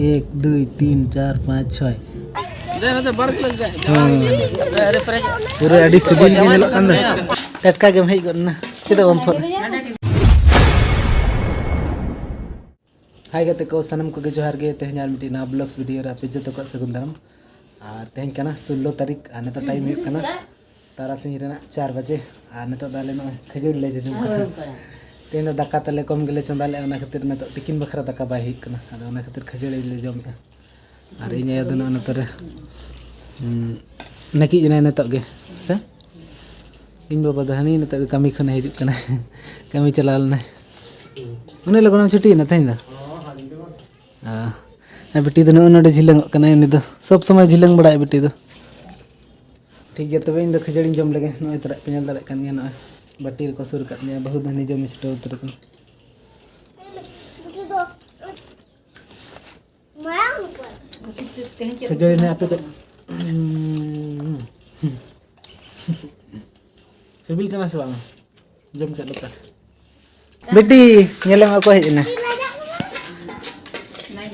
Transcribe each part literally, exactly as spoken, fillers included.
ᱮᱠ, ᱫᱩᱭ, ᱛᱤᱱ, ᱪᱟᱨ, ᱯᱟᱸᱪ, ᱪᱷᱚᱭ᱾ ᱦᱮᱸ᱾ ᱯᱩᱨᱟᱹ ᱟᱹᱰᱤ ᱥᱤᱵᱤᱞ ᱜᱮ ᱧᱮᱞᱚᱜ ᱠᱟᱱ ᱫᱚ᱾ ᱴᱟᱴᱠᱟ ᱜᱮᱢ ᱦᱮᱡ ᱜᱚᱫ ᱮᱱᱟ᱾ ᱪᱮᱫᱟᱜ ᱵᱟᱢ ᱯᱷᱳᱱ? ᱦᱟᱭ ᱜᱟᱛᱮ ᱠᱚ, ᱥᱟᱱᱟᱢ ᱠᱚᱜᱮ ᱡᱚᱦᱟᱨ ᱜᱮ᱾ ᱛᱮᱦᱮᱧ ᱟᱨ ᱢᱤᱫᱴᱤᱡ ᱱᱟᱣᱟ vlogs video ᱨᱮ ᱟᱯᱮ ᱡᱚᱛᱚ ᱠᱚᱣᱟᱜ ᱥᱟᱹᱜᱩᱱ ᱫᱟᱨᱟᱢ᱾ ᱟᱨ ᱛᱮᱦᱮᱧ ᱠᱟᱱᱟ ᱥᱳᱞᱞᱳ ᱛᱟᱹᱨᱤᱠᱷ, ᱟᱨ ᱱᱤᱛᱚᱜ time ᱦᱩᱭᱩᱜ ᱠᱟᱱᱟ ᱛᱟᱨᱟᱥᱤᱧ ᱨᱮᱱᱟᱜ ᱪᱟᱨ ᱵᱟᱡᱮ᱾ ᱟᱨ ᱱᱤᱛᱚᱜ ᱫᱚ ᱟᱞᱮ ᱱᱚᱜᱼᱚᱭ ᱠᱷᱟᱹᱡᱟᱹᱲᱤ ᱞᱮ ᱡᱚᱡᱚᱢ ᱠᱟᱱᱟ᱾ ᱛᱮᱦᱮᱧ ᱫᱚ ᱫᱟᱠᱟ ᱛᱟᱞᱮ ᱠᱚᱢ ᱜᱮᱞᱮ ᱪᱚᱸᱫᱟ ᱞᱮᱫᱼᱟ, ᱚᱱᱟ ᱠᱷᱟᱹᱛᱤᱨ ᱱᱤᱛᱚᱜ ᱛᱤᱠᱤᱱ ᱵᱟᱠᱷᱨᱟ ᱫᱟᱠᱟ ᱵᱟᱭ ᱦᱩᱭᱩᱜ ᱠᱟᱱᱟ᱾ ᱟᱫᱚ ᱚᱱᱟ ᱠᱷᱟᱹᱛᱤᱨ ᱠᱷᱟᱹᱡᱟᱹᱲᱤ ᱞᱮ ᱡᱚᱢᱮᱫᱼᱟ᱾ ᱟᱨ ᱤᱧ ᱟᱭᱳ ᱫᱚ ᱱᱚᱜᱼᱚᱭ ᱱᱚᱛᱮ ᱨᱮ, ᱩᱸ, ᱱᱟᱹᱠᱤᱡ ᱮᱱᱟᱭ ᱱᱤᱛᱚᱜ ᱜᱮ, ᱥᱮ? ᱤᱧ ᱵᱟᱵᱟ ᱫᱚ ᱦᱟᱹᱱᱤ ᱱᱤᱛᱚᱜ ᱜᱮ ᱠᱟᱹᱢᱤ ᱠᱷᱚᱱᱮ ᱦᱤᱡᱩᱜ ᱠᱟᱱᱟ᱾ ᱠᱟᱹᱢᱤ ᱪᱟᱞᱟᱣ ᱞᱮᱱᱟᱭ᱾ ᱩᱱᱟᱹᱜ ᱞᱚᱜᱚᱱᱮᱢ ᱪᱷᱩᱴᱤᱭᱮᱱᱟ ᱛᱮᱦᱮᱧ ᱫᱚ? ᱚ, ᱟᱨ ᱵᱤᱴᱤ ᱫᱚ ᱱᱚᱜᱼᱚᱭ ᱱᱚᱰᱮ ᱡᱷᱤᱞᱟᱹᱝᱚᱜ ᱠᱟᱱᱟᱭ᱾ ᱩᱱᱤ ᱫᱚ ᱥᱚᱵᱽ ᱥᱚᱢᱚᱭ ᱡᱷᱤᱞᱟᱹᱝ ᱵᱟᱲᱟᱭᱟ ᱵᱤᱴᱤ ᱫᱚ᱾ ᱴᱷᱤᱠ ᱜᱮᱭᱟ, ᱛᱚᱵᱮ ᱤᱧ ᱫᱚ ᱠᱷᱟᱹᱡᱟᱹᱲᱤᱧ ᱡᱚᱢ ᱞᱮᱜᱮ᱾ ᱱᱚᱜᱼᱚᱭ ᱛᱚᱨᱟ ᱯᱮ ᱧᱮᱞ ᱫᱟᱲᱮᱭᱟᱜ ᱠᱟᱱ ᱜᱮᱭᱟ, ᱱᱚᱜᱼᱚᱭ ᱵᱟᱹᱴᱤ ᱨᱮᱠᱚ ᱥᱩᱨ ᱠᱟᱫ ᱜᱮᱭᱟ, ᱵᱟᱹᱦᱩ ᱫᱚ ᱦᱟᱹᱱᱤ ᱡᱚᱢᱮ ᱪᱷᱩᱴᱟᱹᱣ ᱩᱛᱟᱹᱨ ᱟᱠᱟᱱᱟ᱾ ᱠᱷᱟᱹᱡᱟᱹᱲᱤ ᱱᱮ ᱟᱯᱮ ᱠᱟᱹᱡ ᱥᱤᱵᱤᱞ ᱠᱟᱱᱟ ᱥᱮ ᱵᱟᱝ? ᱡᱚᱢ ᱠᱮᱫ ᱞᱮᱠᱟ᱾ ᱵᱤᱴᱤ, ᱧᱮᱞᱮᱢ ᱚᱠᱚᱭ ᱦᱮᱡ ᱮᱱᱟ?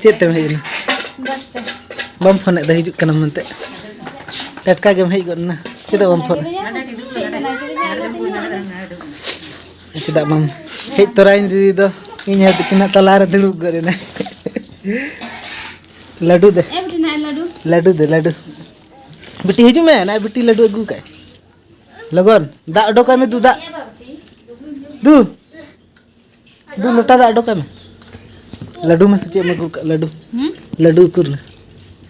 ᱪᱮᱫ ᱛᱮᱢ ᱦᱮᱡ ᱮᱱᱟ? ᱵᱟᱢ ᱯᱷᱳᱱᱮᱫ ᱫᱚ, ᱦᱤᱡᱩᱜ ᱠᱟᱱᱟᱢ ᱢᱮᱱᱛᱮ᱾ ᱴᱟᱴᱠᱟ ᱜᱮᱢ ᱦᱮᱡ ᱜᱚᱫ ᱮᱱᱟ, ᱪᱮᱫᱟᱜ ᱵᱟᱢ ᱯᱷᱳᱱ? ᱪᱮᱫᱟᱜ ᱵᱟᱢ ᱦᱮᱡ ᱛᱚᱨᱟᱭᱮᱱ ᱫᱤᱫᱤ ᱫᱚ? ᱤᱧ ᱦᱚᱸ ᱛᱤᱠᱤᱱ ᱦᱟᱸᱜ ᱛᱟᱞᱟᱨᱮ ᱫᱩᱲᱩᱵ ᱜᱚᱫ ᱮᱱᱟ᱾ ᱞᱟᱹᱰᱩ ᱫᱮ᱾ ᱮ ᱵᱤᱴᱤ, ᱱᱟᱭ ᱞᱟᱹᱰᱩ᱾ ᱞᱟᱹᱰᱩ ᱫᱮ, ᱞᱟᱹᱰᱩ᱾ ᱵᱤᱴᱤ, ᱦᱤᱡᱩᱜ ᱢᱮ, ᱱᱟᱭ ᱵᱤᱴᱤ ᱞᱟᱹᱰᱩ ᱟᱹᱜᱩ ᱠᱟᱜ᱾ ᱞᱚᱜᱚᱱ, ᱫᱟᱜ ᱚᱰᱚᱠᱟᱭ ᱢᱮ, ᱫᱩ, ᱫᱟᱜ᱾ ᱫᱩ᱾ ᱫᱩ, ᱞᱚᱴᱟ ᱫᱟᱜ ᱚᱰᱚᱠᱟᱭ ᱢᱮ᱾ ᱞᱟᱹᱰᱩ ᱢᱟᱥᱮ ᱪᱮᱫ ᱮᱢ ᱟᱹᱜᱩ ᱠᱟᱜ, ᱞᱟᱹᱰᱩ? ᱦᱩᱸ? ᱞᱟᱹᱰᱩ ᱩᱠᱩᱨ ᱱᱟ?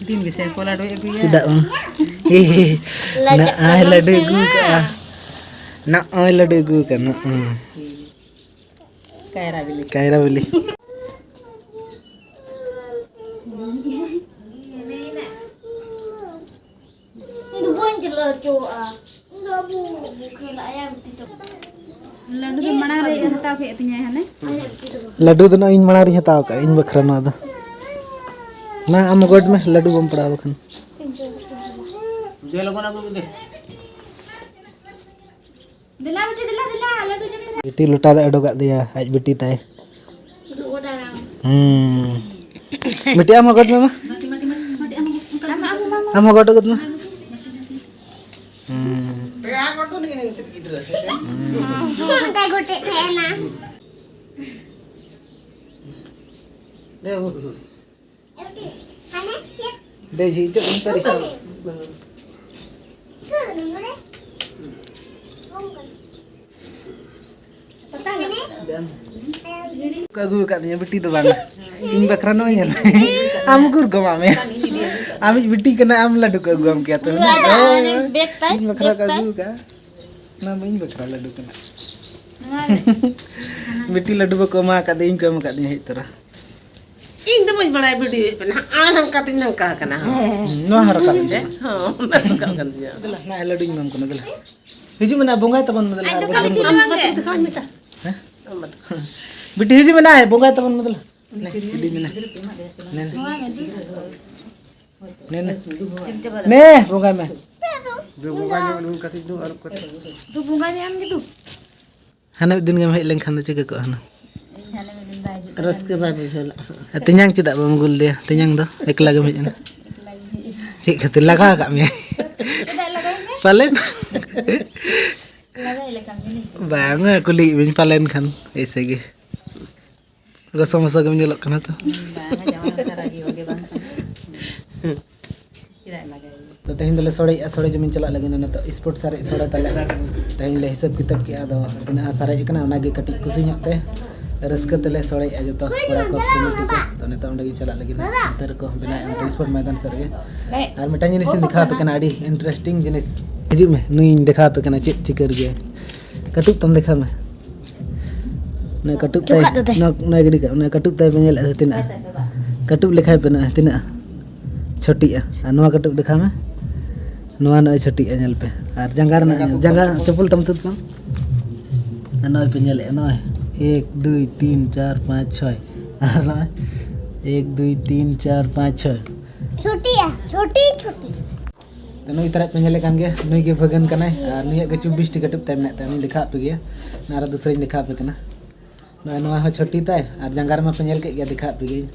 ᱫᱤᱱ ᱜᱮᱥᱮ ᱠᱚ ᱞᱟᱹᱰᱩᱭ ᱟᱹᱜᱩᱭᱟ᱾ ᱪᱮᱫᱟᱜ ᱵᱟᱝ? ᱮ, ᱞᱟᱡᱟᱜ ᱱᱚᱜᱼᱚᱭ ᱠᱟᱱᱟᱢ ᱞᱟᱹᱰᱩ ᱥᱮ ᱟᱹᱜᱩ ᱵᱟᱝ? ᱠᱟᱜᱼᱟ᱾ ᱱᱚᱜᱼᱚᱭ ᱞᱟᱹᱰᱩ ᱟᱹᱜᱩ ᱠᱟᱜᱼᱟ, ᱱᱚᱜᱼᱚᱭ᱾ ᱠᱟᱭᱨᱟ ᱵᱤᱞᱤ᱾ ᱠᱟᱭᱨᱟ ᱵᱤᱞᱤ᱾ ᱤᱧ ᱫᱚ ᱵᱟᱹᱧ ᱠᱷᱮᱞ ᱦᱚᱪᱚᱣᱟᱜᱼᱟ᱾ ᱤᱧ ᱫᱚ ᱟᱵᱚ ᱵᱚ ᱠᱷᱮᱞᱟ, ᱟᱭᱟ ᱵᱤᱴᱤ ᱛᱟᱠᱚ᱾ ᱞᱟᱹᱰᱩ ᱫᱚ ᱢᱟᱲᱟᱝ ᱨᱮ ᱦᱟᱛᱟᱣ ᱠᱮᱫ ᱛᱤᱧᱟᱹ ᱦᱟᱱᱮ᱾ ᱞᱟᱹᱰᱩ ᱫᱚ ᱱᱚᱜᱼᱚᱭ ᱤᱧ ᱢᱟᱲᱟᱝ ᱨᱤᱧ ᱦᱟᱛᱟᱣ ᱠᱟᱜᱼᱟ, ᱤᱧ ᱵᱟᱠᱷᱨᱟ ᱱᱚᱣᱟ ᱫᱚ᱾ ᱢᱟ, ᱟᱢ ᱜᱚᱰ ᱢᱮ, ᱞᱟᱹᱰᱩ ᱵᱟᱢ ᱯᱟᱲᱟᱣ ᱵᱟᱠᱷᱟᱱ᱾ ᱫᱮ, ᱞᱚᱜᱚᱱ ᱟᱹᱜᱩᱭ ᱢᱮ ᱫᱮ᱾ ᱫᱮᱞᱟ ᱵᱤᱴᱤ, ᱫᱮᱞᱟ, ᱫᱮᱞᱟ, ᱞᱟᱹᱰᱩ ᱡᱚᱢ ᱢᱮ᱾ ᱵᱤᱴᱤ ᱞᱚᱴᱟ ᱫᱟᱜ ᱚᱰᱚᱠᱟᱜ ᱫᱮᱭᱟ, ᱟᱡ ᱵᱤᱴᱤ ᱛᱟᱭ᱾ ᱩᱫᱩᱜ ᱜᱚᱫᱟᱭ ᱵᱟᱝ? ᱦᱩᱸ᱾ ᱵᱤᱴᱤ, ᱟᱢ ᱦᱚᱸ ᱜᱚᱰ ᱢᱮ ᱢᱟ᱾ ᱟᱢ ᱦᱚᱸ ᱜᱚᱰ ᱜᱚᱫ ᱢᱮ᱾ ᱦᱩᱸ᱾ ᱯᱮᱲᱟ ᱠᱚ ᱫᱚ ᱱᱤᱭᱟᱹ ᱱᱤᱱᱛᱤ ᱜᱤᱫᱽᱨᱟᱹ ᱥᱮ ᱪᱮᱫ? ᱚᱱᱠᱟ ᱜᱚᱴᱮᱡ ᱛᱟᱦᱮᱱᱟ᱾ ᱫᱮ ᱵᱟᱹᱵᱩ᱾ ᱦᱟᱱᱮ ᱪᱮᱫ? ᱫᱮ ᱡᱷᱤᱡ ᱪᱮᱫ ᱮᱢ ᱛᱟᱹᱨᱤ? ᱠᱚ ᱟᱹᱜᱩ ᱟᱠᱟᱫ ᱛᱤᱧᱟ ᱵᱤᱴᱤ ᱫᱚ ᱵᱟᱝᱟ᱾ ᱤᱧ ᱵᱟᱠᱷᱨᱟ ᱱᱚᱜᱼᱚᱭ ᱧᱮᱞ ᱢᱮ᱾ ᱟᱢ ᱩᱠᱩᱨ ᱠᱚ ᱮᱢᱟᱜ ᱢᱮᱭᱟ? ᱟᱢᱤᱡ ᱵᱤᱴᱤ ᱠᱟᱱᱟ, ᱟᱢ ᱞᱟᱹᱰᱩ ᱠᱚ ᱟᱹᱜᱩᱣᱟᱢ ᱠᱮᱭᱟ ᱛᱚ᱾ ᱩᱱᱤ ᱟᱫᱚ ᱚᱱᱮ ᱵᱮᱜᱽ ᱛᱟᱭ, ᱤᱧ ᱵᱟᱠᱷᱨᱟ ᱵᱮᱜᱽ ᱠᱚ ᱛᱟᱭ᱾ ᱟᱹᱜᱩ ᱟᱠᱟᱫᱼᱟ᱾ ᱚᱱᱟ ᱢᱟ ᱤᱧ ᱵᱟᱠᱷᱨᱟ ᱞᱟᱹᱰᱩ ᱠᱟᱱᱟ᱾ ᱱᱚᱣᱟ ᱨᱮ᱾ ᱵᱤᱴᱤ ᱞᱟᱹᱰᱩ ᱵᱟᱠᱚ ᱮᱢᱟ ᱟᱠᱟᱫᱮ, ᱤᱧ ᱠᱚ ᱮᱢ ᱟᱠᱟᱫᱤᱧᱟ ᱦᱮᱡ ᱛᱚᱨᱟ᱾ ᱤᱧ ᱫᱚ ᱵᱟᱹᱧ ᱵᱟᱲᱟᱭᱟ ᱵᱷᱤᱰᱤᱭᱳ ᱦᱩᱭᱩᱜ ᱠᱟᱱᱟ᱾ ᱟᱨ ᱦᱟᱱᱠᱟ ᱛᱤᱧ ᱱᱚᱝᱠᱟ ᱟᱠᱟᱱᱟ᱾ ᱦᱮᱸ᱾ ᱱᱚᱣᱟ ᱦᱚᱸ ᱨᱟᱠᱟᱵ ᱮᱱᱟ᱾ ᱦᱮᱸ, ᱦᱚᱸ, ᱚᱱᱟ ᱨᱟᱠᱟᱵ ᱠᱟᱱ ᱛᱤᱧᱟ᱾ ᱫᱮᱞᱟ, ᱱᱚᱣᱟ ᱞᱟᱹᱰᱩᱧ ᱮᱢᱟᱢ ᱠᱟᱱᱟ, ᱫᱮᱞᱟ᱾ ᱦᱤᱡᱩᱜ ᱢᱮ ᱱᱟ, ᱵᱚᱸᱜᱟᱭ ᱛᱟᱵᱚᱱ ᱢᱮ, ᱫᱮᱞᱟ, ᱟᱡ ᱫᱚ ᱟᱨ ᱠᱟᱹᱴᱤᱡ ᱵᱚᱱ ᱪᱩᱞᱩᱝ ᱟᱢ ᱜᱮ᱾ ᱵᱟᱛᱩ ᱫᱮᱠᱷᱟᱣᱟᱹᱧ ᱢᱮ ᱛᱟ᱾ ᱦᱮᱸ? ᱟᱢ ᱵᱟᱛᱩ᱾ ᱵᱤᱴᱤ, ᱦᱤᱡᱩᱜ ᱢᱮ ᱱᱟ, ᱵᱚᱸᱜᱟᱭ ᱛᱟᱵᱚᱱ ᱢᱮ, ᱫᱮᱞᱟ᱾ ᱱᱮ, ᱤᱫᱤ ᱢᱮ ᱱᱟ᱾ ᱱᱮ, ᱱᱮ᱾ ᱱᱚᱣᱟ ᱢᱮ, ᱫᱩ᱾ ᱱᱮ, ᱱᱮ᱾ ᱱᱮ, ᱵᱚᱸᱜᱟᱭ ᱢᱮ᱾ ᱫᱩ ᱵᱚᱸᱜᱟ ᱧᱚᱜ ᱱᱩᱭ ᱠᱟᱹᱴᱤᱡ ᱫᱩ ᱟᱹᱨᱩᱵ ᱠᱟᱛᱮ᱾ ᱫᱩ ᱵᱚᱸᱜᱟᱭ ᱢᱮ ᱟᱢ ᱜᱮ ᱫᱩ᱾ ᱦᱟᱱᱮ ᱢᱤᱫ ᱫᱤᱱ ᱜᱮᱢ ᱦᱮᱡ ᱞᱮᱱᱠᱷᱟᱱ ᱫᱚ ᱪᱤᱠᱟᱹ ᱠᱚᱜᱼᱟ ᱦᱩᱱᱟᱹᱝ? ᱤᱧ ᱦᱟᱱᱮ ᱢᱤᱫ ᱫᱤᱱ ᱵᱟᱭ ᱦᱤᱡᱩᱜ ᱠᱟᱱᱟ᱾ ᱨᱟᱹᱥᱠᱟᱹ ᱵᱟᱭ ᱵᱩᱡᱷᱟᱹᱣ ᱞᱮᱫᱼᱟ᱾ ᱛᱮᱧᱟᱝ ᱪᱮᱫᱟᱜ ᱵᱟᱢ ᱟᱹᱜᱩ ᱞᱮᱫᱮᱭᱟ? ᱛᱮᱧᱟᱝ ᱫᱚ ᱮᱠᱞᱟ ᱜᱮᱢ ᱦᱮᱡ ᱮᱱᱟ᱾ ᱮᱠᱞᱟ ᱜᱤᱧ ᱦᱮᱡ ᱮᱱᱟ᱾ ᱪᱮᱫ ᱠᱷᱟᱹᱛᱤᱨ ᱞᱟᱜᱟ ᱟᱠᱟᱫ ᱢᱮᱭᱟ? ᱪᱮᱫᱟᱜ ᱞᱟᱜᱟᱭᱤᱧᱟ? ᱯᱟᱞᱮᱱ᱾ ᱞᱟᱜᱟᱭ ᱞᱮᱠᱟᱱ ᱡᱤᱱᱤᱥ ᱫᱚ᱾ ᱵᱟᱝᱟ, ᱠᱩᱞᱤᱭᱮᱫ ᱢᱮᱭᱟᱹᱧ ᱯᱟᱞᱮᱱ ᱠᱷᱟᱱ ᱮᱭᱥᱮ ᱜᱮ᱾ ᱜᱚᱥᱚ ᱢᱚᱥᱚ ᱜᱮᱢ ᱧᱮᱞᱚᱜ ᱠᱟᱱᱟ ᱛᱚ᱾ ᱵᱟᱝᱟ, ᱡᱟᱶᱟᱭ ᱚᱲᱟᱜ ᱨᱮ ᱨᱟᱹᱜᱤ ᱵᱷᱟᱜᱮ ᱵᱟᱝ ᱠᱟᱱᱟ᱾ ᱪᱮᱫᱟᱜ ᱞᱟᱜᱟᱭ? ᱛᱚ ᱛᱮᱦᱮᱧ ᱫᱚᱞᱮ ᱥᱚᱲᱮᱭᱮᱜᱼᱟ, ᱥᱚᱲᱮ ᱡᱚᱢᱤᱧ ᱪᱟᱞᱟᱜ ᱞᱟᱹᱜᱤᱫ ᱱᱤᱛᱚᱜ᱾ ᱥᱯᱳᱨᱴ ᱥᱟᱨᱮᱡ ᱥᱚᱲᱮ ᱛᱟᱞᱮ᱾ ᱛᱮᱦᱮᱧ ᱞᱮ ᱦᱤᱥᱟᱹᱵ ᱠᱤᱛᱟᱹᱵ ᱠᱮᱜᱼᱟ, ᱟᱫᱚ ᱛᱤᱱᱟᱹᱜ ᱥᱟᱨᱮᱡ ᱟᱠᱟᱱᱟ ᱚᱱᱟᱜᱮ ᱠᱟᱹᱴᱤᱡ ᱠᱩᱥᱤ ᱧᱚᱜ ᱛᱮ ᱨᱟᱹᱥᱠᱟᱹ ᱛᱮᱞᱮ ᱥᱚᱲᱮᱭᱮᱜᱼᱟ ᱡᱚᱛᱚ ᱠᱚᱲᱟ ᱠᱚ, ᱠᱚᱢᱤᱴᱤ ᱠᱚ᱾ ᱛᱚ ᱱᱤᱛᱚᱜ ᱚᱸᱰᱮ ᱜᱤᱧ ᱪᱟᱞᱟᱜ ᱞᱟᱹᱜᱤᱫ᱾ ᱚᱱᱛᱮ ᱨᱮᱠᱚ ᱵᱮᱱᱟᱣᱮᱜᱼᱟ, ᱱᱚᱛᱮ ᱥᱯᱳᱨᱴ ᱢᱚᱭᱫᱟᱱ ᱥᱮᱫ ᱨᱮᱜᱮ᱾ ᱟᱨ ᱢᱤᱫᱴᱟᱝ ᱡᱤᱱᱤᱥ ᱤᱧ ᱫᱮᱠᱷᱟᱣ ᱟᱯᱮ ᱠᱟᱱᱟ, ᱟᱹᱰᱤ ᱤᱱᱴᱟᱨᱮᱥᱴᱤᱝ ᱡᱤᱱᱤᱥ᱾ ᱦᱤᱡᱩᱜ ᱢᱮ, ᱱᱩᱭᱤᱧ ᱫᱮᱠᱷᱟᱣ ᱟᱯᱮ ᱠᱟᱱᱟ ᱪᱮᱫ ᱪᱤᱠᱟᱹᱨ ᱜᱮᱭᱟ᱾ ᱠᱟᱹᱴᱩᱵ ᱛᱟᱢ ᱫᱮᱠᱷᱟᱣ ᱢᱮ᱾ ᱚᱱᱟ ᱠᱟᱹᱴᱩᱵ ᱛᱟᱭ, ᱪᱚᱠᱟᱜ ᱫᱚ ᱛᱟᱭ᱾ ᱱᱚᱣᱟ, ᱱᱚᱣᱟ ᱜᱤᱰᱤ ᱠᱟᱜ, ᱚᱱᱟ ᱠᱟᱹᱴᱩᱵ ᱛᱟᱭ ᱯᱮ ᱧᱮᱞᱮᱫᱼᱟ ᱥᱮ ᱛᱤᱱᱟᱹᱜ? ᱠᱟᱹᱴᱩᱵ ᱞᱮᱠᱷᱟᱭ ᱯᱮ ᱱᱚᱜᱼᱚᱭ ᱛᱤᱱᱟᱹᱜ ᱪᱷᱚᱴᱤᱜᱼᱟ᱾ ᱟᱨ ᱱᱚᱣᱟ ᱠᱟᱹᱴᱩᱵ ᱫᱮᱠᱷᱟᱣ ᱢᱮ, ᱱᱚᱣᱟ ᱱᱚᱜᱼᱚᱭ ᱪᱷᱚᱴᱤᱜᱼᱟ, ᱧᱮᱞ ᱯᱮ᱾ ᱟᱨ ᱡᱟᱸᱜᱟ ᱨᱮᱱᱟᱜ, ᱡᱟᱸᱜᱟ ᱪᱚᱯᱚᱞ ᱛᱟᱢ ᱛᱩᱫ ᱠᱟᱜ᱾ ᱟᱨ ᱱᱚᱜᱼᱚᱭ ᱯᱮ ᱧᱮᱞᱮᱫᱼᱟ, ᱱᱚᱜᱼᱚᱭ ᱮᱠ, ᱫᱩᱭ, ᱛᱤᱱ, ᱪᱟᱨ, ᱯᱟᱸᱪ, ᱪᱷᱚᱭ᱾ ᱟᱨ ᱱᱚᱜᱼᱚᱭ ᱮᱠ, ᱫᱩᱭ, ᱛᱤᱱ, ᱪᱟᱨ, ᱯᱟᱸᱪ, ᱪᱷᱚᱭ᱾ ᱪᱷᱚᱴᱤᱜᱼᱟ, ᱪᱷᱚᱴᱤ, ᱪᱷᱚᱴᱤ᱾ ᱛᱚ ᱱᱩᱭ ᱛᱟᱨᱟᱡ ᱯᱮ ᱧᱮᱞᱮ ᱠᱟᱱ ᱜᱮᱭᱟ, ᱱᱩᱭ ᱜᱮ ᱵᱷᱟᱹᱜᱟᱹᱱ ᱠᱟᱱᱟᱭ᱾ ᱟᱨ ᱱᱩᱭᱟᱜ ᱜᱮ ᱪᱚᱵᱵᱤᱥ ᱴᱤ ᱠᱟᱹᱴᱩᱵ ᱛᱟᱭ ᱢᱮᱱᱟᱜ ᱛᱟᱭᱟ, ᱩᱱᱤᱧ ᱫᱮᱠᱷᱟᱣ ᱟᱯᱮ ᱜᱮᱭᱟ᱾ ᱱᱚᱣᱟ ᱨᱮ ᱫᱚᱥᱨᱟᱧ ᱫᱮᱠᱷᱟᱣ ᱟᱯᱮ ᱠᱟᱱᱟ᱾ ᱱᱚᱜᱼᱚᱭ ᱱᱚᱣᱟ ᱦᱚᱸ ᱪᱷᱚᱴᱤ ᱛᱟᱭ, ᱟᱨ ᱡᱟᱸᱜᱟ ᱨᱮᱢᱟ ᱯᱮ ᱧᱮᱞ ᱠᱮᱫ ᱜᱮᱭᱟ, ᱫᱮᱠᱷᱟᱣ ᱟᱯᱮ ᱜᱤᱭᱟᱹᱧ᱾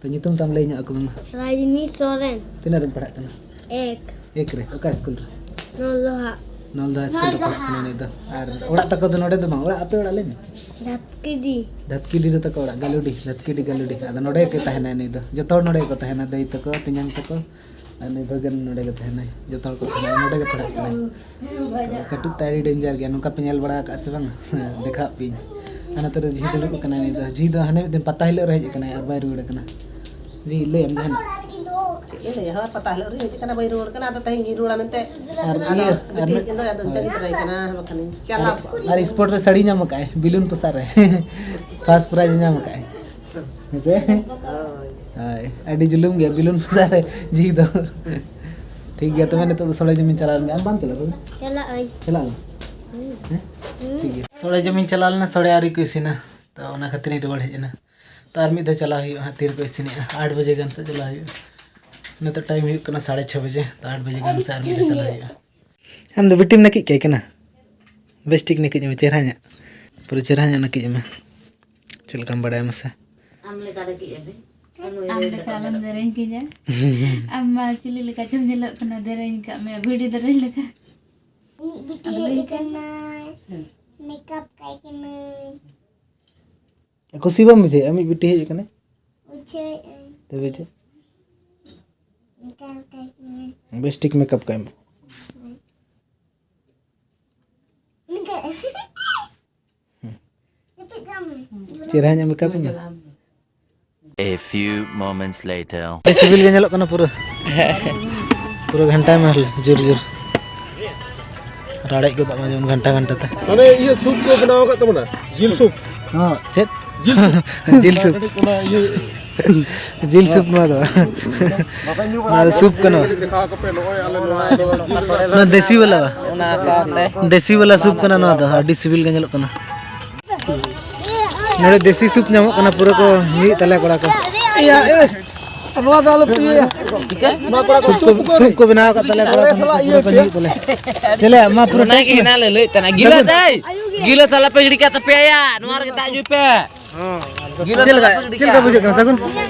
ᱛᱚ, ᱧᱩᱛᱩᱢ ᱛᱟᱢ ᱞᱟᱹᱭ ᱧᱚᱜ ᱟᱠᱚ ᱢᱮ ᱢᱟ᱾ ᱨᱟᱡᱽᱱᱤ ᱥᱚᱨᱮᱱ᱾ ᱛᱤᱱᱟᱹᱜ ᱨᱮᱢ ᱯᱟᱲᱦᱟᱜ ᱠᱟᱱᱟ? ᱮᱠ᱾ ᱮᱠ ᱨᱮ? ᱚᱠᱟ ᱥᱠᱩᱞ ᱨᱮ? ᱱᱚᱞᱫᱚᱦᱟ᱾ ᱱᱚᱞᱫᱚᱦᱟ ᱥᱠᱩᱞ ᱨᱮ ᱯᱟᱲᱦᱟᱜ ᱠᱟᱱᱟ ᱱᱩᱭ ᱫᱚ᱾ ᱟᱨ ᱚᱲᱟᱜ ᱛᱟᱠᱚ ᱫᱚ ᱱᱚᱰᱮ ᱫᱚ ᱵᱟᱝ, ᱚᱲᱟᱜ, ᱟᱯᱮ ᱚᱲᱟᱜ ᱞᱟᱹᱭ ᱢᱮ᱾ ᱫᱷᱟᱛᱠᱤᱰᱤ᱾ ᱫᱷᱟᱛᱠᱤᱰᱤ ᱨᱮ ᱛᱟᱠᱚ ᱚᱲᱟᱜ, ᱜᱟᱞᱩᱰᱤ, ᱫᱷᱟᱛᱠᱤᱰᱤ ᱜᱟᱞᱩᱰᱤ᱾ ᱟᱫᱚ ᱱᱚᱰᱮ ᱜᱮ ᱛᱟᱦᱮᱱᱟᱭ ᱱᱩᱭ ᱫᱚ, ᱡᱚᱛᱚ ᱦᱚᱲ ᱱᱚᱰᱮ ᱜᱮᱠᱚ ᱛᱟᱦᱮᱱᱟ, ᱫᱟᱹᱭ ᱛᱟᱠᱚ, ᱛᱮᱧᱟᱝ ᱛᱟᱠᱚ᱾ ᱟᱨ ᱱᱩᱭ ᱵᱷᱟᱹᱜᱟᱹᱱ ᱱᱚᱰᱮ ᱜᱮ ᱛᱟᱦᱮᱱᱟᱭ, ᱡᱚᱛᱚ ᱦᱚᱲ ᱠᱚ ᱛᱟᱦᱮᱱᱟ, ᱱᱚᱰᱮ ᱜᱮ ᱯᱟᱲᱦᱟᱜ ᱠᱟᱱᱟᱭ᱾ ᱠᱟᱹᱴᱩᱵ ᱛᱮ ᱟᱹᱰᱤ danger ᱜᱮᱭᱟ, ᱱᱚᱝᱠᱟ ᱯᱮ ᱧᱮᱞ ᱵᱟᱲᱟ ᱟᱠᱟᱫᱼᱟ ᱥᱮ ᱵᱟᱝ? ᱫᱮᱠᱷᱟᱣ ᱟᱯᱮᱭᱟᱹᱧ᱾ ᱟᱨ ᱱᱚᱛᱮ ᱨᱮ ᱡᱷᱤ ᱫᱩᱲᱩᱵ ᱟᱠᱟᱱᱟᱭ ᱱᱩᱭ ᱫᱚ᱾ ᱡᱷᱤ ᱫᱚ ᱦᱟᱱᱮ ᱢᱤᱫ ᱫᱤᱱ ᱯᱟᱛᱟ ᱦᱤᱞᱳᱜ ᱨᱮ ᱦᱮᱡ ᱟᱠᱟᱱᱟᱭ ᱟᱨ ᱵᱟᱭ ᱨᱩᱣᱟᱹᱲ ᱟᱠᱟᱱᱟ᱾ ᱡᱷᱤ, ᱞᱟᱹᱭᱟᱢ ᱡᱟᱦᱟᱱᱟᱜ? ᱪᱮᱫ ᱤᱧ ᱞᱟᱹᱭᱟ, ᱦᱳᱭ, ᱯᱟᱛᱟ ᱦᱤᱞᱳᱜ ᱨᱤᱧ ᱦᱮᱡ ᱟᱠᱟᱱᱟ, ᱵᱟᱹᱧ ᱨᱩᱣᱟᱹᱲ ᱠᱟᱱᱟ, ᱟᱫᱚ ᱛᱮᱦᱮᱧ ᱜᱤᱧ ᱨᱩᱣᱟᱹᱲᱟ ᱢᱮᱱᱛᱮ᱾ ᱟᱨ ᱟᱫᱚ ᱤᱭᱟᱹ, ᱟᱨ ᱵᱤᱴᱤ ᱢᱤᱫ ᱠᱤᱱ ᱫᱚ ᱟᱫᱚ ᱚᱱᱠᱟ ᱜᱤᱧ ᱛᱟᱨᱟᱭ ᱠᱟᱱᱟ, ᱵᱟᱠᱷᱟᱱᱤᱧ ᱪᱟᱞᱟᱣ ᱠᱚᱜᱼᱟ᱾ ᱟᱨ sport ᱨᱮ ᱥᱟᱹᱲᱤ ᱧᱟᱢ ᱟᱠᱟᱫᱼᱟᱭ, ᱵᱮᱞᱩᱱ ᱯᱚᱥᱟ ᱨᱮ᱾ First prize ᱧᱟᱢ ᱟᱠᱟᱫᱼᱟᱭ᱾ ᱦᱮᱸ ᱥᱮ? ᱦᱳᱭ᱾ ᱦᱳᱭ, ᱟᱹᱰᱤ ᱡᱩᱞᱩᱢ ᱜᱮᱭᱟ ᱵᱮᱞᱩᱱ ᱯᱚᱥᱟ ᱨᱮ ᱡᱷᱤ ᱫᱚ᱾ ᱴᱷᱤᱠ ᱜᱮᱭᱟ, ᱛᱚᱵᱮ ᱱᱤᱛᱚᱜ ᱫᱚ ᱥᱚᱲᱮ ᱡᱚᱢᱤᱧ ᱪᱟᱞᱟᱣ ᱞᱮᱱ ᱜᱮ᱾ ᱟᱢ ᱵᱟᱢ ᱪᱟᱞᱟᱜᱼᱟ ᱛᱚᱵᱮ? ᱪᱟᱞᱟᱜ ᱟᱹᱧ᱾ ᱪᱟᱞᱟᱜ ᱟᱢ? ᱦᱮᱸ? ᱴᱷᱤᱠ ᱜᱮᱭᱟ᱾ ᱥᱚᱲᱮ ᱡᱚᱢᱤᱧ ᱪᱟᱞᱟᱣ ᱞᱮᱱᱟ, ᱥᱚᱲᱮ ᱟᱹᱣᱨᱤ ᱠᱚ ᱤᱥᱤᱱᱟ, ᱛᱚ ᱚᱱᱟ ᱠᱷᱟᱹᱛᱤᱨ ᱤᱧ ᱨᱩᱣᱟᱹᱲ ᱦᱮᱡ ᱮᱱᱟ᱾ ᱛᱚ ᱟᱨ ᱢᱤᱫ ᱫᱷᱟᱣ ᱪᱟᱞᱟᱣ ᱦᱩᱭᱩᱜᱼᱟ ᱦᱟᱸᱜ, ᱛᱤ ᱨᱮᱠᱚ ᱤᱥᱤᱱᱮᱜᱼᱟ᱾ ᱟᱴ ᱵᱟᱡᱮ ᱜᱟᱱ ᱥᱮᱫ ᱪᱟᱞᱟᱣ ᱦᱩᱭᱩᱜᱼᱟ᱾ ᱱᱤᱛᱚᱜ time ᱦᱩᱭᱩᱜ ᱠᱟᱱᱟ ᱥᱟᱲᱮ ᱪᱷᱚ ᱵᱟᱡᱮ, ᱛᱚ ᱟᱴ ᱵᱟᱡᱮ ᱜᱟᱱ ᱥᱮᱫ ᱟᱨ ᱢᱤᱫ ᱫᱷᱟᱣ ᱪᱟᱞᱟᱣ ᱦᱩᱭᱩᱜᱼᱟ᱾ ᱟᱢ ᱫᱚ ᱵᱤᱴᱤᱢ ᱱᱟᱹᱠᱤᱡ ᱠᱟᱭ ᱠᱟᱱᱟ? ᱵᱮᱥ ᱴᱷᱤᱠ ᱱᱟᱹᱠᱤᱡ ᱢᱮ, ᱪᱮᱦᱨᱟ ᱧᱚᱜ᱾ ᱯᱩᱨᱟᱹ ᱪᱮᱦᱨᱟ ᱧᱚᱜ ᱱᱟᱹᱠᱤᱡ ᱢᱮ᱾ ᱪᱮᱫ ᱞᱮᱠᱟᱢ ᱵᱟᱲᱟᱭᱟ ᱢᱟᱥᱮ? ᱟᱢ ᱞᱮᱠᱟ ᱱᱟᱹᱠᱤᱡ ᱢᱮ᱾ ᱟᱢ ᱞᱮᱠᱟ ᱟᱞᱚᱢ ᱫᱮᱨᱮᱧ ᱠᱤᱧᱟ᱾ ᱟᱢ ᱢᱟ ᱪᱤᱞᱤ ᱞᱮᱠᱟ ᱪᱚᱢ ᱧᱮᱞᱚᱜ ᱠᱟᱱᱟ, ᱫᱮᱨᱮᱧ ᱠᱟᱜ ᱢᱮ, ᱵᱷᱤᱰᱤ ᱫᱮᱨᱮᱧ ᱞᱮᱠᱟ᱾ ᱢᱤᱫ ᱵᱤᱴᱤ ᱟᱫᱚ ᱦᱮᱡ ᱞᱟᱹᱭ ᱠᱟᱜ ᱠᱟᱱᱟᱭ, makeup ᱠᱟᱭ ᱠᱟᱹᱱᱟᱹᱧ᱾ ᱠᱩᱥᱤ ᱵᱟᱢ ᱵᱩᱡᱷᱟᱹᱣᱮᱫᱼᱟ? ᱢᱤᱫ ᱵᱤᱴᱤ ᱦᱮᱡ ᱟᱠᱟᱱᱟᱭ᱾ ᱵᱩᱡᱷᱟᱹᱣᱮᱫᱼᱟᱹᱧ᱾ ᱛᱚᱵᱮ ᱪᱮᱫ? Makeup ᱠᱟᱭ ᱠᱟᱹᱱᱟᱹᱧ᱾ ᱵᱮᱥ ᱴᱷᱤᱠ makeup ᱠᱟᱭ ᱢᱮ᱾ ᱱᱤᱝᱠᱟᱹ᱾ ᱡᱟᱹᱯᱤᱫ ᱠᱟᱜ ᱢᱮ᱾ ᱪᱮᱦᱨᱟ ᱧᱚᱜ makeup ᱢᱮ᱾ A few moments later. ᱟᱹᱰᱤ ᱥᱤᱵᱤᱞ ᱜᱮ ᱧᱮᱞᱚᱜ ᱠᱟᱱᱟ ᱯᱩᱨᱟᱹ᱾ ᱯᱩᱨᱟᱹ ᱜᱷᱟᱱᱴᱟᱭ ᱢᱮ ᱡᱳᱨ ᱡᱳᱨ᱾ ᱨᱟᱲᱮᱡ ᱜᱚᱫᱚᱜ ᱢᱟ ᱡᱮᱢᱚᱱ ᱜᱷᱟᱱᱴᱟ ᱜᱷᱟᱱᱴᱟ ᱛᱮ᱾ ᱢᱟᱱᱮ ᱤᱭᱟᱹ soup ᱠᱚ ᱵᱮᱱᱟᱣ ᱟᱠᱟᱫ ᱛᱟᱵᱚᱱᱟ, ᱡᱤᱞ soup᱾ ᱦᱚᱸ, ᱪᱮᱫ? ᱡᱤᱞ soup᱾ ᱡᱤᱞ soup᱾ ᱚᱱᱟ ᱤᱭᱟᱹ ᱡᱤᱞ soup ᱱᱚᱣᱟ ᱫᱚ᱾ ᱱᱚᱣᱟ ᱫᱚ soup ᱠᱟᱱᱟ᱾ ᱫᱮᱠᱷᱟᱣ ᱠᱟᱯᱮ, ᱱᱚᱜᱼᱚᱭ ᱟᱞᱮ ᱱᱚᱣᱟ ᱫᱚ ᱡᱤᱞ ᱨᱮᱱᱟᱜ ᱱᱚᱣᱟ ᱫᱮᱥᱤ ᱵᱟᱞᱟ ᱵᱟ? ᱚᱱᱟ ᱥᱟᱶᱛᱮ ᱫᱮᱥᱤ ᱵᱟᱞᱟ soup ᱠᱟᱱᱟ ᱱᱚᱣᱟ ᱫᱚ, ᱟᱹᱰᱤ ᱥᱤᱵᱤᱞ ᱜᱮ ᱧᱮᱞᱚᱜ ᱠᱟᱱᱟ᱾ ᱱᱚᱰᱮ ᱫᱮᱥᱤ soup ᱧᱟᱢᱚᱜ ᱠᱟᱱᱟ, ᱯᱩᱨᱟᱹ ᱠᱚ ᱧᱩᱭᱮᱫ ᱛᱟᱞᱮᱭᱟ ᱠᱚᱲᱟ ᱠᱚ᱾ ᱤᱭᱟᱹ, ᱮ, ᱱᱚᱣᱟ ᱫᱚ ᱟᱞᱚ ᱯᱮ ᱤᱭᱟᱹᱭᱟ᱾ ᱪᱤᱠᱟᱹ? ᱱᱚᱣᱟ ᱠᱚᱲᱟ ᱠᱚ soup ᱠᱚ, soup ᱠᱚ ᱵᱮᱱᱟᱣ ᱟᱠᱟᱫ ᱛᱟᱞᱮᱭᱟ ᱠᱚᱲᱟ ᱠᱚ, ᱟᱞᱮ ᱥᱟᱞᱟᱜ ᱤᱭᱟᱹ ᱯᱩᱨᱟᱹ ᱠᱚ ᱯᱮ᱾ ᱧᱩᱭᱮᱫ ᱛᱟᱞᱮᱭᱟ᱾ ᱪᱮᱞᱮ, ᱢᱟ ᱯᱩᱨᱟᱹ ᱚᱱᱟ taste ᱜᱮ ᱢᱮ᱾ ᱦᱮᱱᱟᱜ ᱞᱮ ᱞᱟᱹᱭᱮᱫ ᱛᱟᱦᱮᱱᱟ᱾ ᱜᱤᱞᱟᱹ ᱥᱟᱹᱜᱩᱱ᱾ ᱫᱟᱹᱭ, ᱜᱤᱞᱟᱹ ᱥᱟᱞᱟ ᱯᱮ ᱦᱤᱲᱤᱡ ᱠᱟᱜ ᱛᱟᱯᱮᱭᱟ ᱭᱟ, ᱱᱚᱣᱟ ᱨᱮᱜᱮ ᱫᱟᱜ ᱧᱩᱭ ᱯᱮ᱾ ᱦᱚᱸ, ᱟᱨ ᱪᱮᱫ ᱞᱮᱠᱟ, ᱪᱮᱫ ᱞᱮᱠᱟ ᱵᱩᱡᱷᱟᱹᱜ ᱠᱟᱱᱟ ᱥᱟᱹᱜᱩᱱ?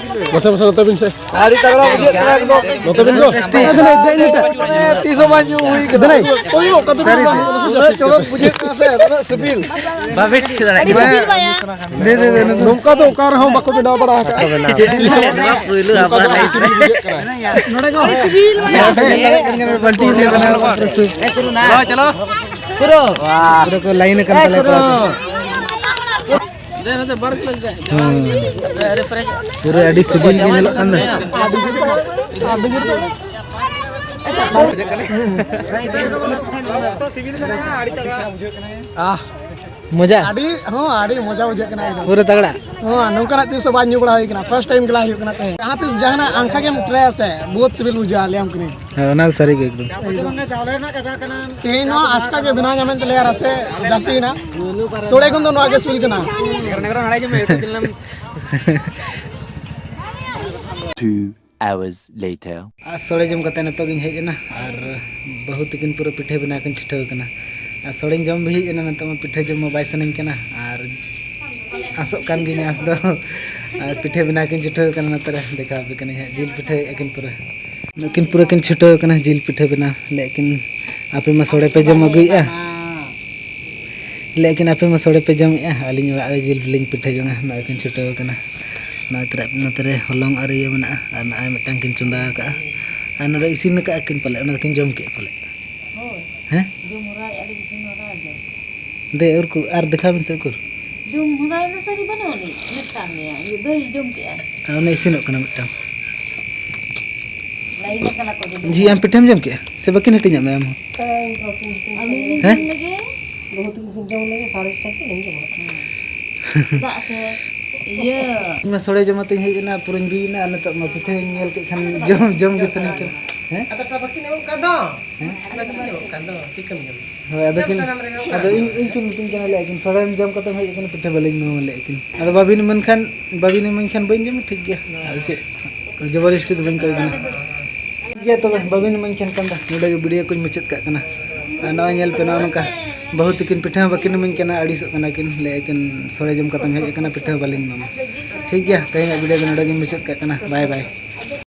ᱢᱟᱥᱮ, ᱢᱟᱥᱮ, ᱱᱚᱛᱮ ᱵᱤᱱ ᱥᱮ᱾ ᱟᱹᱰᱤ ᱛᱟᱜᱲᱟ ᱵᱩᱡᱷᱟᱹᱜ ᱠᱟᱱᱟ ᱮᱠᱫᱚᱢ᱾ ᱱᱚᱛᱮ ᱵᱤᱱ ᱵᱨᱚ᱾ ᱟᱫᱚ ᱞᱟᱹᱭ ᱫᱟᱹᱧ ᱱᱤᱛᱚᱜ᱾ ᱢᱟᱱᱮ ᱛᱤᱥ ᱦᱚᱸ ᱵᱟᱝ ᱧᱩ ᱦᱩᱭ ᱠᱟᱱᱟ᱾ ᱟᱫᱚ ᱞᱟᱹᱭ᱾ ᱠᱚᱭᱚᱜ ᱠᱟᱛᱮ ᱥᱟᱹᱨᱤ ᱵᱤᱱ ᱥᱮ᱾ ᱩᱱᱟᱹᱜ ᱪᱚᱨᱚᱠ ᱵᱩᱡᱷᱟᱹᱜ ᱠᱟᱱᱟ ᱥᱮ, ᱩᱱᱟᱹᱜ ᱥᱤᱵᱤᱞ᱾ ᱵᱟᱵᱮ ᱴᱷᱤᱠ ᱫᱟᱲᱮᱭᱟᱜ ᱟᱹᱰᱤ ᱠᱟᱱᱟ᱾ ᱥᱤᱵᱤᱞ ᱵᱟᱭᱟ᱾ ᱫᱮ, ᱫᱮ, ᱫᱮ, ᱱᱚᱛᱮ᱾ ᱱᱚᱝᱠᱟ ᱫᱚ ᱚᱠᱟ ᱨᱮᱦᱚᱸ ᱵᱟᱠᱚ ᱵᱮᱱᱟᱣ ᱵᱟᱲᱟ ᱟᱠᱟᱫᱼᱟ᱾ ᱵᱟᱠᱚ ᱵᱮᱱᱟᱣ᱾ ᱪᱮᱫ ᱛᱤᱥ ᱦᱚᱸ ᱱᱚᱣᱟ ᱯᱳᱭᱞᱳ ᱱᱚᱝᱠᱟ ᱫᱚ ᱟᱵᱟᱨ ᱟᱹᱰᱤ ᱥᱤᱵᱤᱞ ᱵᱩᱡᱷᱟᱹᱜ ᱠᱟᱱᱟ᱾ ᱟᱹᱰᱤ ᱥᱤᱵᱤᱞ ᱢᱟᱱᱮ᱾ ᱵᱟᱹᱞᱴᱤ ᱨᱮ ᱵᱮᱱᱟᱣ ᱠᱟᱛᱮ ᱥᱩᱯ᱾ ᱪᱚᱞᱚ, ᱪᱚᱞᱚ᱾ ᱯᱩᱨᱟᱹ ᱠᱚ ᱞᱟᱭᱤᱱ ᱟᱠᱟᱱ ᱛᱟᱞᱮᱭᱟ ᱠᱚᱲᱟ ᱠᱚ᱾ ᱦᱮᱸ᱾ ᱯᱩᱨᱟᱹ ᱟᱹᱰᱤ ᱥᱤᱵᱤᱞ ᱜᱮ ᱧᱮᱞᱚᱜ ᱠᱟᱱ ᱫᱚ᱾ ᱟᱦ, ᱢᱚᱡᱟ? ᱟᱹᱰᱤ, ᱦᱚᱸ, ᱟᱹᱰᱤ ᱢᱚᱡᱟ ᱵᱩᱡᱷᱟᱹᱜ ᱠᱟᱱᱟ ᱮᱠᱫᱚᱢ᱾ ᱯᱩᱨᱟᱹ ᱛᱟᱜᱲᱟ? ᱦᱚᱸ, ᱱᱚᱝᱠᱟᱱᱟᱜ ᱛᱤᱥ ᱦᱚᱸ ᱵᱟᱝ ᱧᱩ ᱵᱟᱲᱟ ᱦᱩᱭ ᱠᱟᱱᱟ, ᱯᱷᱟᱥᱴ ᱴᱟᱭᱤᱢ ᱜᱮᱞᱟ ᱦᱩᱭᱩᱜ ᱠᱟᱱᱟ ᱛᱮᱦᱮᱧ᱾ ᱡᱟᱦᱟᱸ ᱛᱤᱥ ᱡᱟᱦᱟᱱᱟᱜ ᱟᱝᱠᱷᱟ ᱜᱮᱢ ᱴᱨᱟᱭᱟ ᱥᱮ, ᱵᱚᱦᱩᱛ ᱥᱤᱵᱤᱞ ᱵᱩᱡᱷᱟᱹᱜᱼᱟ, ᱞᱟᱹᱭᱟᱢ ᱠᱟᱹᱱᱟᱹᱧ᱾ ᱦᱮᱸ, ᱚᱱᱟ ᱫᱚ ᱥᱟᱹᱨᱤ ᱜᱮ ᱮᱠᱫᱚᱢ᱾ ᱛᱮᱦᱮᱧ ᱱᱚᱣᱟ ᱟᱪᱠᱟ ᱜᱮ ᱵᱮᱱᱟᱣ ᱧᱟᱢᱮᱱ ᱛᱟᱞᱮᱭᱟ, ᱨᱟᱥᱮ ᱡᱟᱹᱥᱛᱤᱭᱮᱱᱟ᱾ ᱥᱚᱲᱮ ᱠᱷᱚᱱ ᱫᱚ ᱱᱚᱣᱟ ᱜᱮ ᱥᱤᱵᱤᱞ ᱠᱟᱱᱟ᱾ Two hours later. ᱟᱨ ᱥᱚᱲᱮ ᱡᱚᱢ ᱠᱟᱛᱮ ᱱᱤᱛᱚᱜ ᱜᱤᱧ ᱦᱮᱡ ᱮᱱᱟ, ᱟᱨ ᱵᱟᱹᱦᱩ ᱛᱟᱹᱠᱤᱱ ᱯᱩᱨᱟᱹ ᱯᱤᱴᱷᱟᱹ ᱵᱮᱱᱟᱣ ᱠᱤᱱ ᱪᱷᱩᱴᱟᱹᱣ ᱠᱟᱱᱟ᱾ ᱟᱨ ᱥᱚᱲᱮᱧ ᱡᱚᱢ ᱵᱤᱦᱤᱡ ᱮᱱᱟ, ᱱᱤᱛᱚᱜ ᱢᱟ ᱯᱤᱴᱷᱟᱹ ᱡᱚᱢ ᱢᱟ ᱵᱟᱭ ᱥᱟᱱᱟᱧ ᱠᱟᱱᱟ, ᱟᱨ ᱟᱥᱚᱜ ᱠᱟᱱ ᱜᱤᱭᱟᱹᱧ ᱟᱥ ᱫᱚ᱾ ᱟᱨ ᱯᱤᱴᱷᱟᱹ ᱵᱮᱱᱟᱣ ᱠᱤᱱ ᱪᱷᱩᱴᱟᱹᱣ ᱠᱟᱱᱟ, ᱱᱚᱛᱮ ᱨᱮ ᱫᱮᱠᱷᱟᱣ ᱟᱯᱮ ᱠᱟᱹᱱᱟᱹᱧ ᱦᱟᱸᱜ, ᱡᱤᱞ ᱯᱤᱴᱷᱟᱹᱭᱮᱫᱼᱟ ᱠᱤᱱ ᱯᱩᱨᱟᱹ᱾ ᱱᱩᱠᱤᱱ ᱯᱩᱨᱟᱹ ᱠᱤᱱ ᱪᱷᱩᱴᱟᱹᱣ ᱠᱟᱱᱟ ᱡᱤᱞ ᱯᱤᱴᱷᱟᱹ ᱵᱮᱱᱟᱣ᱾ ᱞᱟᱹᱭᱮᱫ ᱠᱤᱱ, "ᱟᱯᱮ ᱢᱟ ᱥᱚᱲᱮ ᱯᱮ ᱡᱚᱢ ᱟᱹᱜᱩᱭᱮᱫᱼᱟ, ᱞᱟᱹᱭᱮᱫ ᱠᱤᱱ, ᱟᱯᱮ ᱢᱟ ᱥᱚᱲᱮ ᱯᱮ ᱡᱚᱢᱮᱫᱼᱟ, ᱟᱹᱞᱤᱧ ᱚᱲᱟᱜ ᱨᱮ ᱡᱤᱞ ᱞᱤᱧ ᱯᱤᱴᱷᱟᱹ ᱡᱚᱝᱟ᱾" ᱱᱚᱜᱼᱚᱭ ᱠᱤᱱ ᱪᱷᱩᱴᱟᱹᱣ ᱠᱟᱱᱟ᱾ ᱱᱚᱛᱮ ᱨᱮ, ᱱᱚᱛᱮ ᱨᱮ ᱦᱚᱞᱚᱝ ᱟᱨ ᱤᱭᱟᱹ ᱢᱮᱱᱟᱜᱼᱟ, ᱟᱨ ᱱᱚᱜᱼᱚᱭ ᱢᱤᱫᱴᱟᱝ ᱠᱤᱱ ᱪᱚᱸᱫᱟ ᱟᱠᱟᱫᱼᱟ, ᱟᱨ ᱱᱚᱰᱮ ᱤᱥᱤᱱ ᱟᱠᱟᱫᱼᱟ ᱠᱤᱱ ᱯᱟᱞᱮ, ᱚᱱᱟ ᱫᱚᱠᱤᱱ ᱡᱚᱢ ᱠᱮᱫᱼᱟ ᱯᱟᱞᱮ᱾ ᱦᱳᱭ᱾ ᱦᱮᱸ? ᱡᱚᱢ ᱦᱚᱨᱟᱭᱮᱫᱼᱟ ᱞᱤᱧ, ᱤᱥᱤᱱ ᱦᱚᱨᱟ ᱡᱚᱢ᱾ ᱫᱮ, ᱩᱨᱠᱩ, ᱟᱨ ᱫᱮᱠᱷᱟᱣ ᱵᱤᱱ ᱥᱮ ᱩᱠᱩᱨ᱾ ᱡᱚᱢ ᱦᱚᱨᱟᱭᱮᱱᱟ ᱥᱟᱹᱨᱤ ᱵᱟᱹᱱᱩᱜ ᱟᱹᱱᱤᱡ, ᱢᱤᱫᱴᱟᱝ ᱜᱮᱭᱟ, ᱤᱭᱟᱹ ᱫᱟᱹᱭ ᱡᱚᱢ ᱠᱮᱜᱼᱟ᱾ ᱟᱨ ᱚᱱᱮ ᱤᱥᱤᱱᱚᱜ ᱠᱟᱱᱟ ᱢᱤᱫᱴᱟᱝ᱾ ᱞᱟᱭᱤᱱ ᱟᱠᱟᱱᱟ ᱠᱚ ᱡᱟᱹᱱᱤᱡ᱾ ᱡᱷᱤ, ᱟᱢ ᱯᱤᱴᱷᱟᱹᱢ ᱡᱚᱢ ᱠᱮᱜᱼᱟ? ᱥᱮ ᱵᱟᱹᱠᱤᱱ ᱦᱟᱹᱴᱤᱧᱟᱜ ᱢᱮ ᱟᱢ ᱦᱚᱸ? ᱟᱹᱞᱤᱧ ᱞᱤᱧ ᱦᱮᱸ? ᱡᱚᱢ ᱞᱮᱜᱮ᱾ ᱵᱟᱹᱦᱩ ᱛᱟᱹᱠᱤᱱ ᱠᱤᱱ ᱡᱚᱢ ᱞᱮᱜᱮ, ᱥᱟᱨᱮᱡ ᱠᱟᱛᱮ ᱞᱤᱧ ᱡᱚᱢᱟ᱾ ᱪᱮᱫᱟᱜ ᱥᱮ, ᱤᱭᱟᱹ᱾ ᱤᱧ ᱢᱟ ᱥᱚᱲᱮ ᱡᱚᱢ ᱟᱛᱮᱧ ᱦᱮᱡ ᱮᱱᱟ, ᱯᱩᱨᱟᱹᱧ ᱵᱤ ᱮᱱᱟ, ᱟᱨ ᱱᱤᱛᱚᱜ ᱢᱟ ᱯᱤᱴᱷᱟᱹᱧ ᱧᱮᱞ ᱠᱮᱫ ᱠᱷᱟᱱ ᱡᱚᱢ, ᱡᱚᱢ ᱜᱮ ᱥᱟᱱᱟᱧ ᱠᱟᱱᱟ᱾ ᱦᱮᱸ? ᱟᱫᱚ ᱵᱟᱹᱠᱤᱱ ᱮᱢᱚᱜ ᱠᱟᱱ ᱫᱚ᱾ ᱦᱮᱸ? ᱵᱟᱹᱠᱤᱱ ᱮᱢᱚᱜ ᱠᱟᱱ ᱫᱚ, ᱪᱤᱠᱟᱹᱢ ᱡᱚᱢᱟ? ᱦᱳᱭ, ᱟᱫᱚ ᱡᱚᱢ ᱠᱤᱱ, ᱥᱟᱱᱟᱢ ᱨᱮᱦᱚᱸ ᱟᱫᱚ ᱵᱟᱝ᱾ ᱤᱧ, ᱤᱧ ᱠᱤᱱ ᱢᱤᱛᱟᱹᱧ ᱠᱟᱱᱟ, ᱞᱟᱹᱭᱮᱫ ᱠᱤᱱ, "ᱥᱚᱲᱮᱢ ᱡᱚᱢ ᱠᱟᱛᱮᱢ ᱦᱮᱡ ᱟᱠᱟᱱᱟ, ᱯᱤᱴᱷᱟᱹ ᱵᱟᱹᱞᱤᱧ ᱮᱢᱟᱢᱟ", ᱞᱟᱹᱭᱮᱫ ᱠᱤᱱ᱾ ᱟᱫᱚ ᱵᱟᱹᱵᱤᱱ ᱤᱢᱟᱹᱧ ᱠᱷᱟᱱ, ᱵᱟᱹᱵᱤᱱ ᱤᱢᱟᱹᱧ ᱠᱷᱟᱱ ᱵᱟᱹᱧ ᱡᱚᱢᱟ, ᱴᱷᱤᱠ ᱜᱮᱭᱟ᱾ ᱟᱫᱚ ᱪᱮᱫ, ᱡᱚᱵᱚᱨᱡᱚᱥᱴᱤ ᱫᱚ ᱵᱟᱹᱧ ᱠᱟᱹᱢᱤ ᱠᱟᱱᱟ᱾ ᱴᱷᱤᱠ ᱜᱮᱭᱟ ᱛᱚᱵᱮ, ᱵᱟᱹᱵᱤᱱ ᱤᱢᱟᱹᱧ ᱠᱷᱟᱱ ᱠᱷᱟᱱ ᱫᱚ ᱱᱚᱰᱮ ᱜᱮ ᱵᱷᱤᱰᱤᱭᱳ ᱠᱚᱧ ᱢᱩᱪᱟᱹᱫ ᱠᱟᱜ ᱠᱟᱱᱟ᱾ ᱟᱨ ᱱᱚᱜᱼᱚᱭ ᱧᱮᱞ ᱯᱮ, ᱱᱚᱜᱼᱚ ᱱᱚᱝᱠᱟ ᱵᱟᱹᱦᱩ ᱛᱟᱹᱠᱤᱱ ᱯᱤᱴᱷᱟᱹ ᱦᱚᱸ ᱵᱟᱹᱠᱤᱱ ᱮᱢᱟᱹᱧ ᱠᱟᱱᱟ, ᱟᱹᱲᱤᱥᱚᱜ ᱠᱟᱱᱟ ᱠᱤᱱ, ᱞᱟᱹᱭᱮᱫ ᱠᱤᱱ ᱥᱚᱲᱮ ᱡᱚᱢ ᱠᱟᱛᱮᱢ ᱦᱮᱡ ᱟᱠᱟᱱᱟ, ᱯᱤᱴᱷᱟᱹ ᱦᱚᱸ ᱵᱟᱹᱞᱤᱧ ᱮᱢᱟᱢᱟ᱾ ᱴᱷᱤᱠ ᱜᱮᱭᱟ, ᱛᱮᱦᱮᱧᱟᱜ ᱵᱷᱤᱰᱤᱭᱳ ᱫᱚ ᱱᱚᱰᱮ ᱜᱤᱧ ᱢᱩᱪᱟᱹᱫ ᱠᱟᱜ ᱠᱟᱱᱟ᱾ ᱵᱟᱭ ᱵᱟᱭ᱾